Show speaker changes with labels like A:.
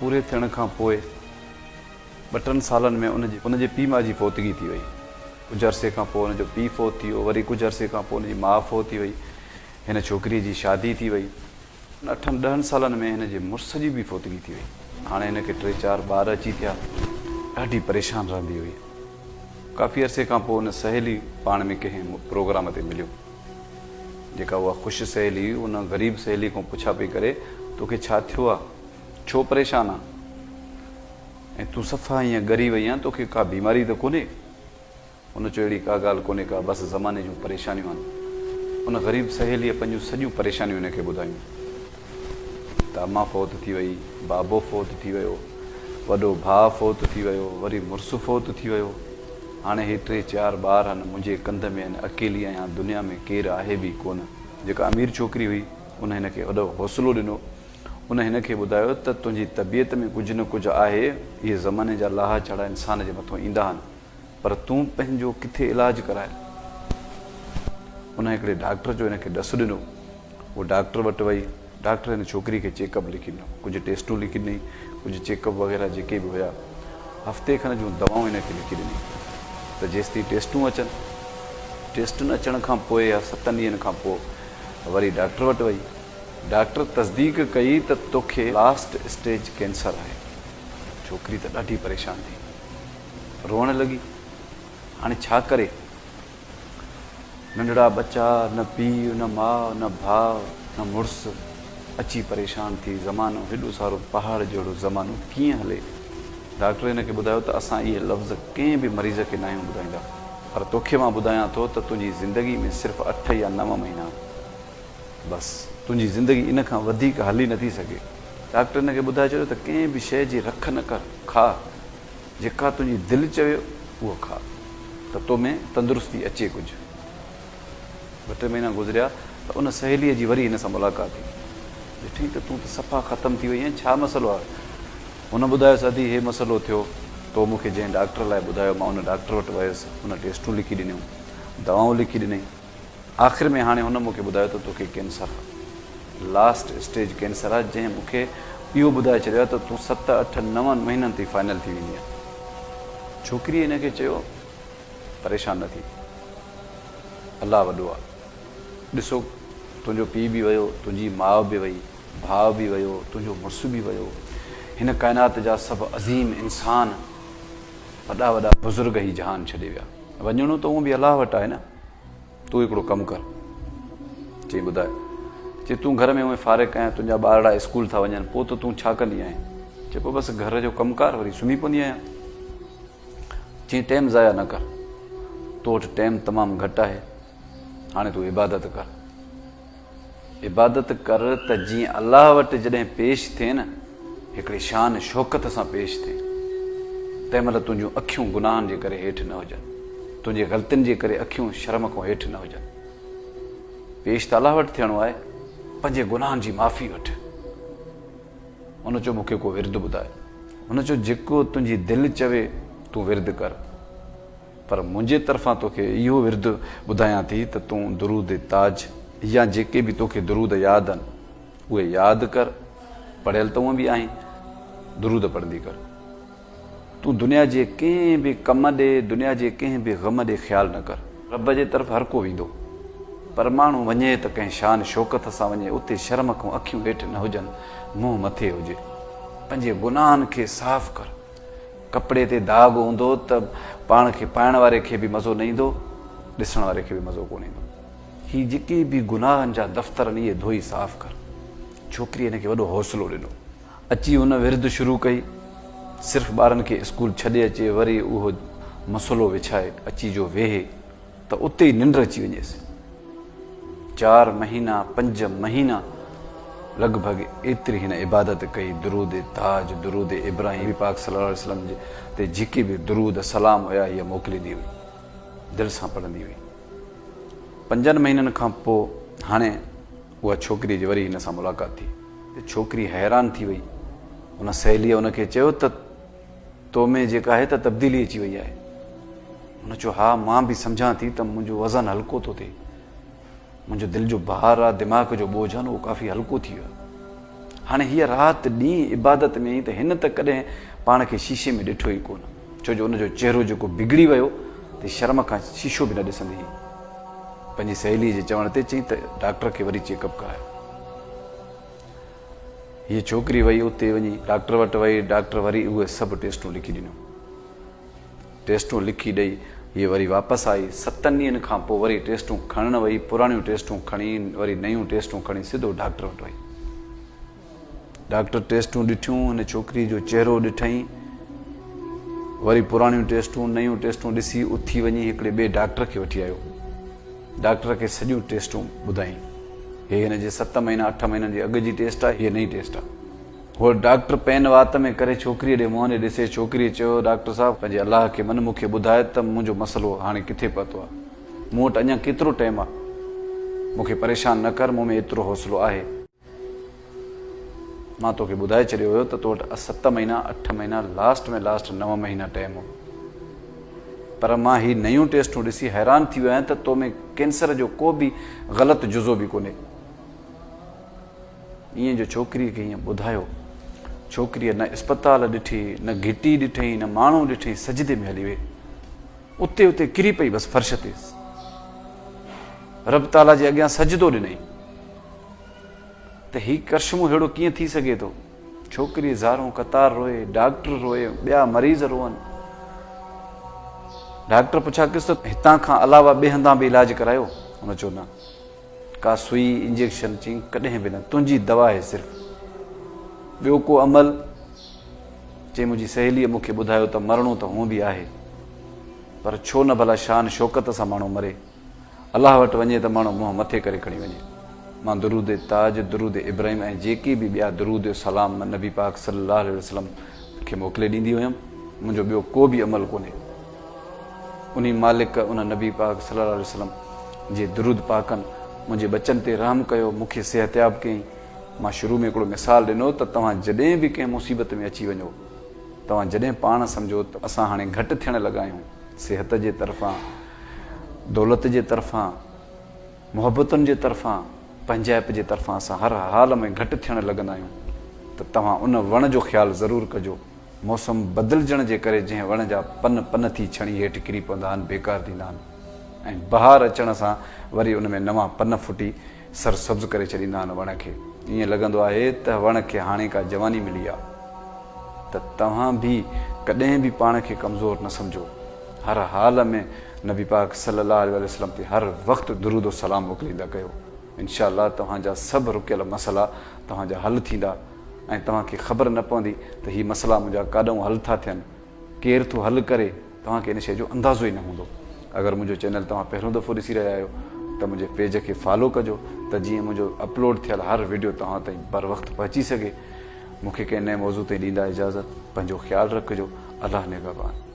A: پوري ٿيڻ کان پوء ٻه ٽن سالن ۾ ان جي ان جي پيء ماء جي فوتگي ٿي وئي. ڪجهه عرصي کان پوء ان جو پيء فوت ٿي ويو، وري ڪجهه عرصي کان پوء ان جي ماء فوت ٿي وئي. هن ڇوڪريء جي شادي ٿي وئي. اٺن ڏهن سالن ۾ هن جي مڙس جي به فوتگي ٿي وئي. هاڻي هن کي ٽي چار ٻار اچي ٿيا. ڏاڍي پريشان رهندي هئي. ڪافي عرصي کان پوء ان سهيلي پاڻ ۾ ڪنهن پروگرام تي مليو. جيڪا اها خوش سهيلي هئي ان غريب سهيلي کان پڇا پئي ڪري توکي ڇا ٿيو آ؟ ڇو پريشان آن؟ ۽ تون صفا ائين ڳري وئي آن توکي ڪا بيماري ته ڪونهي؟ هن چيو اهڙي ڪا ڳالهه ڪونهي ڪا بس زماني جون پريشانيون آهن. ان غريب سهيليء پنهنجون سڄيون پريشانيون هن کي ٻڌايون ته امان فوت ٿي وئي، بابو فوت ٿي ويو، وڏو ڀاء فوت ٿي ويو، وري مڙس فوت ٿي ويو، هاڻي هي ٽي چار ٻار آهن منهنجي ڪنڌ ۾ آهن، اڪيلي آهيان، دنيا ۾ ڪير آهي به ڪونه. جيڪا امير ڇوڪري هئي ان هن کي وڏو حوصلو ڏنو. ان هن کي ٻڌايو ته تنهنجي طبيعت ۾ ڪجهه نه ڪجهه آهي، اهي زماني جا لاها چاڙها انسان جي مٿون ايندا آهن. پر تون پنهنجو ڪٿي علاج ڪراء. ان هڪڙي ڊاڪٽر جو هن کي ڏس ڏنو. هوء ڊاڪٽر وٽ وئي. ڊاڪٽر هن ڇوڪري کي چيڪ اپ لکي ڏنو. ڪجهه ٽيسٽون لکي ڏنئي، ڪجهه چيڪ اپ وغيره جيڪي به هيا. هفتي کن جون دوائون هن کي لکي ڏني ته جيستائين ٽيسٽون اچن. ٽيسٽن اچڻ کان پوء يا ستن ڏينهن کان پوء وري ڊاڪٽر وٽ وئي. ڊاڪٽر تصديق ڪئي ته توکي لاسٽ اسٽيج ڪينسر آهي. ڇوڪري ته ڏاڍي پريشان ٿي. روئڻ لڳي. هاڻي ڇا ڪري؟ ننڍڙا ٻچا، نه پيء، نه ماء، نه ڀاء، نه مڙس. اچي پريشان ٿي. زمانو هيڏو سارو پهاڙ جهڙو زمانو ڪيئن هلي؟ ڊاڪٽر هن کي ٻڌايو ته اسان اهي لفظ ڪنهن به مريض کي ناهيون ٻڌائيندا. پر توکي مان ٻڌايان ٿو ته تنهنجي زندگي ۾ صرف اٺ يا نو مهينا آهن. بس. تنهنجي زندگي ان کان وڌيڪ هلي نٿي سگهي. ڊاڪٽر هن کي ٻڌائي ڇڏيو ته ڪنهن به شيء جي رک نه ڪر. کاء. جيڪا تنهنجي دل چوي اهو کاء ته تو ۾ تندرستي اچي ڪجهه. ٻه ٽي مهينا گذريا ته ان سهيليء جي وري هن سان ملاقات ٿي. ڏٺئين ته تون ته صفا ختم ٿي وئي آهين، ڇا مسئلو آهي؟ هن ٻڌايس ادي هي مسئلو ٿيو، تو مون کي جنهن ڊاڪٽر لاء ٻڌايو مان ان ڊاڪٽر وٽ ويس، ان ٽيسٽون لکي ڏنيون، دوائون لکي ڏنئي. آخر ۾ هاڻي هن مون کي ٻڌايو ته توکي ڪينسر آ. لاسٽ اسٽيج ڪينسر آ جنهن مون کي اهو ٻڌائي ڇڏيو آ ته تون ست اٺ نون مهينن تائين فائنل ٿي ويندينء. ڇوڪريء هن کي چيو پريشان نه ٿي. الله وڏو آ. ڏسو تنهنجو پيء به ويو، تنهنجي ماء به وئي، ڀاء به ويو، تنهنجو مڙس به ويو. هن ڪائنات جا سڀ عظيم انسان، وڏا وڏا بزرگ هي جهان ڇڏي ويا. وڃڻو ته اونء به الله وٽ آهي نه. تون هڪڙو ڪم ڪر. چئي ٻڌاء. چي تون گهر ۾ اونئين فارغ آهين، تنهنجا ٻارڙا اسڪول ٿا وڃن، پوء ته تون ڇا ڪندي آهين؟ چي پوء بس گهر جو ڪم ڪار وري سمهي پوندي آهيان. چيائين ٽيم ضايع نه ڪر. تو وٽ ٽيم تمام گهٽ آهي. هاڻي تون عبادت ڪر. عبادت ڪر ته جيئن الله وٽ جڏهن پيش ٿئين نه، هڪڙي شان شوڪت سان پيش ٿئين. تنهن مهل تنهنجون اکيون گناهن جي ڪري هيٺ نه هجن. تنهنجي غلطين جي ڪري اکيون شرم کان هيٺ نه هجن. پيش ته الله وٽ ٿيڻو آهي، پنهنجي گناهن جي معافي وٺ. هن چيو مون کي ڪو ورد ٻڌاء. هن چيو جيڪو تنهنجي دل چوي تون ورد ڪر. پر منهنجي طرفان توکي اهو ورد ٻڌايان ٿي ته تون درود تاج يا جيڪي به توکي درود ياد آهن، اهي ياد ڪر، پڙهيل ته هونء به آهين، درود پڙهندي ڪر. تون دنيا جي ڪنهن به ڪم ڏي، دنيا جي ڪنهن به غم ڏي خيال نه ڪر. رب جي طرف هر ڪو ويندو، پر ماڻهو وڃي ته ڪنهن شان شوڪت سان وڃي، اتي شرم کان اکيون هيٺ نه هجن، منهن مٿي هجي. پنهنجي گناهن کي صاف ڪر. ڪپڙي تي داغ هوندو ته پاڻ کي پائڻ واري کي به مزو نه ايندو، ڏسڻ واري کي به مزو ڪونه ايندو. هي جيڪي به گناهن جا دفتر آهن اهي ڌوئي صاف ڪر. ڇوڪريء هن کي وڏو حوصلو ڏنو. اچي هن ورد شروع ڪئي. صرف ٻارن کي اسڪول ڇڏي اچي وري اهو مصلو وڇائي اچي جو ويهي ته اتي ئي ننڊ اچي وڃيس. چار مهينا پنج مهينا لڳ ڀڳ ايتري هن عبادت ڪئي، درود تاج، درود ابراهيم، نبي پاڪ صلي الله عليه وسلم جي تي جيڪي به درود سلام هيا هيء موڪليندي هئي، دل سان پڙهندي هئي. پنجن مهينن کان پوء هاڻي اها ڇوڪريء جي وري هن سان ملاقات ٿي. ڇوڪري حيران ٿي وئي. ان سهيليء هن کي چيو ته تو ۾ جيڪا آهي ته تبديلي اچي وئي آهي. هن چيو، ها مان به سمجهان ٿي ته منهنجو وزن هلڪو ٿو ٿئي. منهنجو دل جو بار آ، دماغ جو ٻوجهه آ نه اهو ڪافي هلڪو ٿي ويو آهي. هاڻي هيء رات ڏينهن عبادت ۾ آئي ته هن ته ڪڏهن پاڻ کي شيشي ۾ ڏٺو ئي ڪونه، ڇو جو ان جو چهرو جيڪو بگڙي ويو ته شرم کان شيشو به نه ڏسندي هئي. پنهنجي سهيليء جي چوڻ تي چيائين ته ڊاڪٽر کي وري چيڪ اپ ڪرايو. هيء ڇوڪري وئي اتي وڃي ڊاڪٽر وٽ وئي، ڊاڪٽر وري اهي سڀ ٽيسٽون لکي ڏنيون. ٽيسٽون لکي ڏئي هيء وري واپس آئي. ستن ڏينهن کان پوء وري ٽيسٽون کڻڻ وئي، پراڻيون ٽيسٽون کڻي وري نيون ٽيسٽون کڻي سڌو ڊاڪٽر وٽ وئي. ڊاڪٽر ٽيسٽون ڏٺيون، هن ڇوڪريء جو چهرو ڏٺائين، وري پراڻيون ٽيسٽون، نيون ٽيسٽون ڏسي اٿي وڃي هڪڙي ٻئي ڊاڪٽر کي وٺي آيو. ڊاڪٽر کي سڄيون ٽيسٽون ٻڌائين. هي هن جي ست مهينا اٺ مهينن جي اڳ جي ٽيسٽ آهي، هيء نئين ٽيسٽ آهي. هو ڊاڪٽر پين وات ۾ ڪري ڇوڪريء ڏي منهن ڏي ڏسي، ڇوڪريء چيو، ڊاڪٽر صاحب! پنهنجي الله کي من مون کي ٻڌاء ته منهنجو مسئلو هاڻي ڪٿي پهتو آهي؟ مون وٽ اڃا ڪيترو ٽيم آهي؟ مون کي پريشان نه ڪر، مون ۾ ايترو حوصلو آهي. مان توکي ٻڌائي ڇڏيو هيو ته تو وٽ ست مهينا، اٺ مهينا، لاسٽ ۾ لاسٽ نو مهينا ٽيم هو. پر مان هي نيون ٽيسٽون ڏسي حيران ٿي ويو آهيان ته تو ۾ ڪينسر جو ڪو به غلط جزو به ڪونهي. ائين جو ڇوڪريء کي ائين ٻڌايو. ڇوڪريء نه اسپتال ڏٺي، نه گهٽي ڏٺئين، نه ماڻهو ڏٺئين، سجدي ۾ هلي وئي. اتي اتي ڪري پئي بس فرش تي. رب تعاليٰ جي اڳيان سجدو ڏنائين ته هي ڪرشمو ههڙو ڪيئن ٿي سگهي ٿو. ڇوڪري زارون قطار روئي، ڊاڪٽر روئي، ٻيا مريض روئن. ڊاڪٽر پڇا ڪيس ته هتان کان علاوه ٻئي هنڌان به علاج ڪرايو؟ هن چيو نه. ڪا سوئي، انجيڪشن، چيائين ڪڏهن به نه، تنهنجي دوا آهي صرف. ٻيو ڪو عمل؟ چيائين منهنجي سهيليء مون کي ٻڌايو ته مرڻو ته هونء به آهي، پر ڇو نه ڀلا شان شوڪت سان ماڻهو مري. الله وٽ وڃي ته ماڻهو منهن مٿي ڪري کڻي وڃي. مان درود تاج، درود ابراهيم ۽ جيڪي به ٻيا درود سلام نبي پاڪ صلي الله عليه وسلم کي موڪلي ڏيندي هيم. منهنجو ٻيو ڪو به عمل ڪونهي. انهي مالڪ ان نبي پاڪ صلي الله عليه وسلم جي درود پاڪن منهنجي ٻچن تي رحم ڪيو، مون کي صحتياب ڪيائين. مان شروع ۾ هڪڙو مثال ڏنو ته توهان جڏهن به ڪنهن مصيبت ۾ اچي وڃو، توهان جڏهن پاڻ سمجهو ته اسان هاڻي گهٽ ٿيڻ لڳا آهيون، صحت جي طرفان، دولت جي طرفان، محبتن جي طرفان، پنهنجائپ جي طرفان اسان هر حال ۾ گهٽ ٿيڻ لڳندا آهيون ته توهان ان وڻ جو خيال ضرور ڪجو. موسم بدلجڻ جي ڪري جنهن وڻ جا پن پن ٿي ڇڻي هيٺ ڪري پوندا آهن، بيڪار ٿيندا آهن ۽ بهار اچڻ سان وري ان ۾ نوان پن ڦٽي سر سبز ڪري ڇڏيندا آهن وڻ کي ائين لڳندو آهي ته وڻ کي هاڻي ڪا جواني ملي آ ته توهان به ڪڏهن به پاڻ کي ڪمزور نه سمجهو هر حال ۾ نبي پاڪ صلي الله عليه وسلم تي هر وقت درود و سلام موڪليندا ڪيو انشاء الله توهان جا سڀ رڪيل مسئلا توهان جا حل ٿيندا ۽ توهان کي خبر نه پوندي ته هي مسئلا منهنجا ڪاڏئون حل ٿا ٿين ڪير ٿو حل ڪري توهان کي ان شيء جو اندازو ئي نه هوندو. اگر منهنجو چينل توهان پهريون دفعو ڏسي رهيا آهيو ته منهنجي پيج کي فالو ڪجو ته جيئن منهنجو اپلوڊ ٿيل هر وڊيو توهان تائين بروقت پهچي سگهي. مون کي ڪنهن نئين موضوع تائين ڏيندا اجازت. پنهنجو خيال رکجو. الله نگهبان.